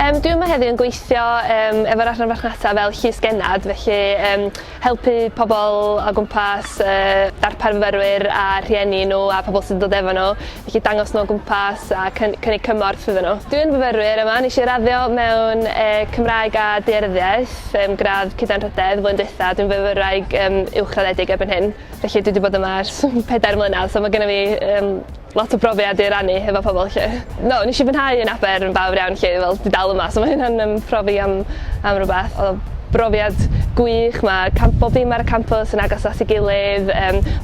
Um, dwi yma heddiw yn gweithio um, efo'r adran farchnata fel llysgennad, felly um, helpu pobl o gwmpas, uh, darpar fyfyrwyr a rhieni nhw a pobl sy'n dod efo nhw, felly dangos nhw o gwmpas a cynnig cymorth iddyn nhw. Dwi'n fyfyrwyr yma, nes i raddio mewn uh, Cymraeg a Daearyddiaeth, um, gradd cydanrhydedd flwyddyn dwytha, dwi'n fyfyrwraig um, uwchraddedig erbyn hyn. Felly dwi 'di bod yma ers 4 mlynedd, so ma' gynna fi lot o brofiad i rannu hefo pobl 'lly. No, nesh i fwynhau yn Aber yn fawr iawn 'lly, fel dwi dal yma, so ma' hynna'n profi am rwbath. O'dd o'n brofiad gwych, ma' bob dim ar y campws yn agos at ei gilydd,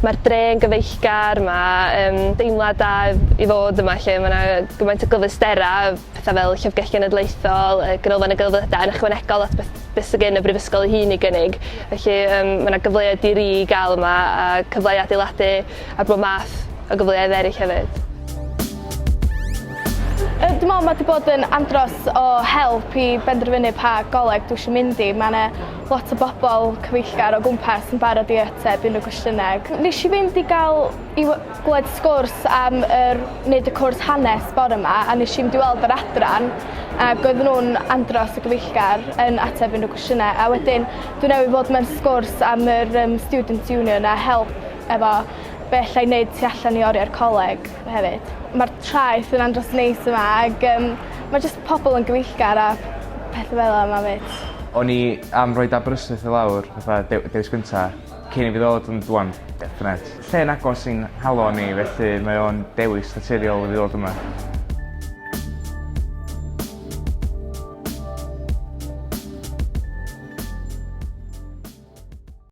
ma'r dre yn gyfeillgar, ma' deimlad da i fod yma 'lly, ma' 'na gymaint o gyfleusterau, petha fel Llyfrgell Genedlaethol, y Ganolfan y Gelfyddydau yn ychwanegol at beth sy gen y brifysgol ei hun i gynnig. Felly ma' 'na gyfleoedd di-ri i ga'l yma a cyfle i adeiladu ar bob math o gyfleoedd eraill hefyd. Yy dwi me'wl ma' 'di bod yn andros o help i benderfynu pa goleg dwi isio mynd i. Ma' 'na lot o bobol cyfeillgar o gwmpas yn barod i ateb unryw cwestiyne. Nesh i fynd i ga'l i glywed sgwrs am yr neud y cwrs hanes bore 'ma a nesh i mynd i weld yr adran ag oedden nw'n andros o gyfeillgar yn ateb unryw cwestiyne a wedyn dwi newydd fod mewn sgwrs am yr yym student union a help efo be' allai neud tu allan i oriau'r coleg hefyd. Ma'r traeth yn andros o neis yma ag yym ma' jyst pobol yn gyfeillgar a pethe fel 'a yma 'fyd. O'n i am roid Aberystwyth i lawr fatha dewis gynta cyn i fi ddod ond ŵan definate. Lle'n agos i'n nghalon i felly mae o'n dewis naturiol i fi ddod yma.